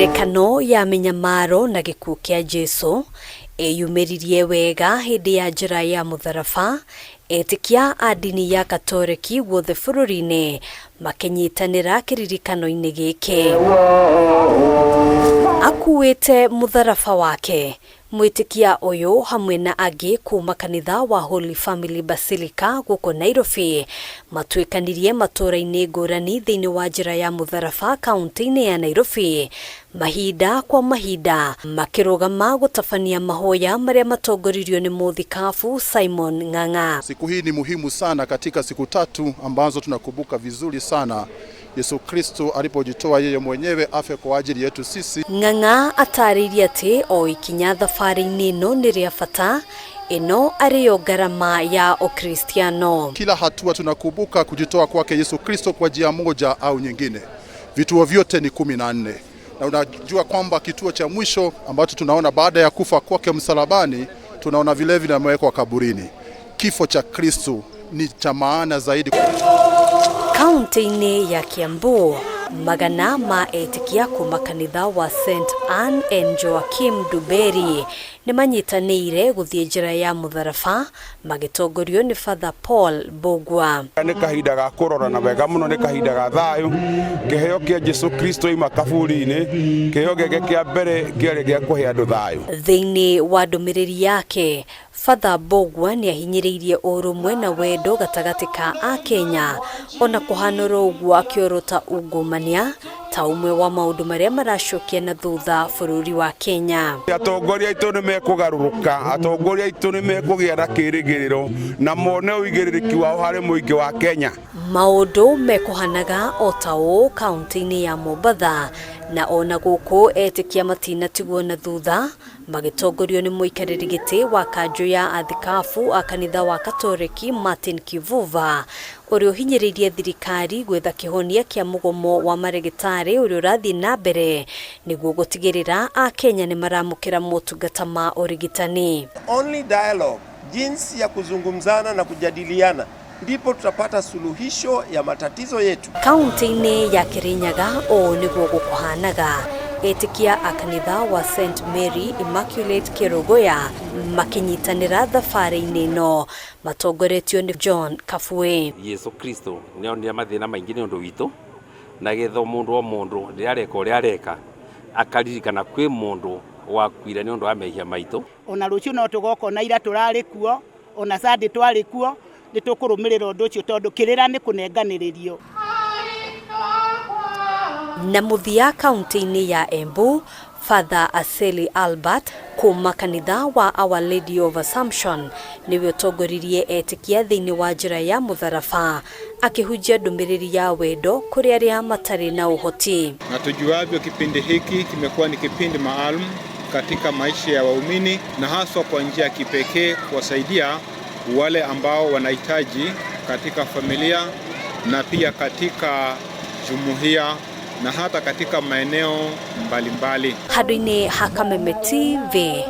Ngerekano ya mĩnyamaro na gĩkuũ kĩa Jesu ĩyumĩririe wega hĩndĩ ya njĩra ya mũtharaba, etĩkia a ndini ya Katoreki guothe bũrũri-inĩ makĩnyitanĩra kĩririkano-inĩ gĩkĩ. Akuĩte mũtharaba wake, mwĩtĩkia ũyũ hamwe na angĩ kuma kanitha wa Holy Family Basilica gũkũ Nairobi matuĩkanirie matũũra-inĩ ngũrani thĩinĩ wa njĩra ya mũtharaba kaunti-inĩ ya Nairobi, mahinda kwa mahinda makĩrũgama gũtabania mahoya marĩa matongoririo nĩ mũthikabu Simon Ng'ang'a. Siku hii ni muhimu sana katika siku tatu ambazo tunakumbuka vizuri sana Yesu Kristo alipojitoa yeye mwenyewe afe kwa ajili yetu sisi. Ng'ang'a atarĩirie atĩ o ikinya thabarĩ-inĩ ĩno nĩ rĩa bata, ĩno arĩyo ngarama ya Ũkristiano. Kila hatua tunakumbuka kujitoa kwake Yesu Kristo kwa njia moja au nyingine. Vituo vyote ni 14 na unajua kwamba kituo cha mwisho ambacho tunaona baada ya kufa kwake msalabani, tunaona vilevile amewekwa kaburini. Kifo cha Kristo ni cha maana zaidi. Kaunti-inĩ ya Kiambu, magana ma etĩkia kuma kanitha wa St Anne and Joachim Duberi nĩ manyitanĩire gũthiĩ njĩra ya mũtharaba magĩtongorio nĩ Father Paul Mbugua. Nĩ kahinda ga kũrorana wega mũno, nĩ kahinda ga thayũ. Kĩheo kĩa Jesu Kristo ima kaburi-inĩ, kĩheo gĩake kĩa mbere kĩarĩ gĩa kũhe andũ thayũ. Thĩinĩ wa ndũmĩrĩri yake, Father Mbugua nĩ ahinyĩrĩirie ũrũmwe na wendo gatagatĩ ka Akenya, ona kũhanũra ũguo akĩorota ungumania ta ũmwe wa maũndũ marĩa maracokia na thutha bũrũri wa Kenya. Atongoria aitũ nĩ mekũgarũrũka, atongoria aitũ nĩ mekũgĩa na kĩĩrĩgĩrĩro na mone ũigĩrĩrĩki wao harĩ mũingĩ wa Kenya. Maũndũ mekũhanaga o ta ũũ kaunti-inĩ ya Mombatha, na ona gũkũ etĩkia matinatigwo na thutha magĩtongorio nĩ mũikarĩri gĩtĩ wa kanjũ ya athikabu a kanitha wa Katoreki Martin Kivuva, ũrĩa ũhinyĩrĩirie thirikari gwetha kĩhonia kĩa mũgomo wa marĩgĩtarĩ ũrĩa ũrathiĩ na mbere nĩguo gũtigĩrĩra Akenya nĩ maramũkĩra motungata ma ũrigitani. Only dialogue, jinsi ya kuzungumzana na kujadiliana, ndipo tutapata suluhisho ya matatizo yetu. Kaunti-inĩ ya Kirinyaga ũũ nĩguo gũkũhanaga, etĩkia a kanitha wa St Mary Immaculate Kerugoya makĩnyitanĩra thabarĩ-inĩ ĩno matongoretio nĩ John Kabue. Yesu Kristo nĩ onire mathĩna maingĩ nĩ ũndũ witũ, na getha mũndũ o mũndũ rĩrĩa areka ũrĩa areka akaririkana kwĩ mũndũ wakuire nĩ ũndũ wa mehia maitũ. Ona rũciũ no tũgoka, ona ira tũrarĩ kuo, ona Sunday twarĩ kuo, nĩ tũkũrũmĩrĩra ũndũ ũcio tondũ kĩrĩra nĩ kũnenganĩrĩrio. Na mũthia kaunti-inĩ ya Embu, Father Aseli Albert kuma kanitha wa Our Lady of Assumption nĩwe ũtongoririe etĩkia thĩinĩ wa njĩra ya mũtharaba akĩhunjia ndũmĩrĩri ya wendo kũrĩ arĩa matarĩ na ũhoti. Na tujuavyo, kipindi hiki kimekuwa ni kipindi maalum katika maisha ya waumini na haswa kwa njia ya kipekee kuwasaidia wale ambao wanahitaji katika familia na pia katika jumuiya na hata katika maeneo mbalimbali. Handũ-inĩ ha Kameme TV.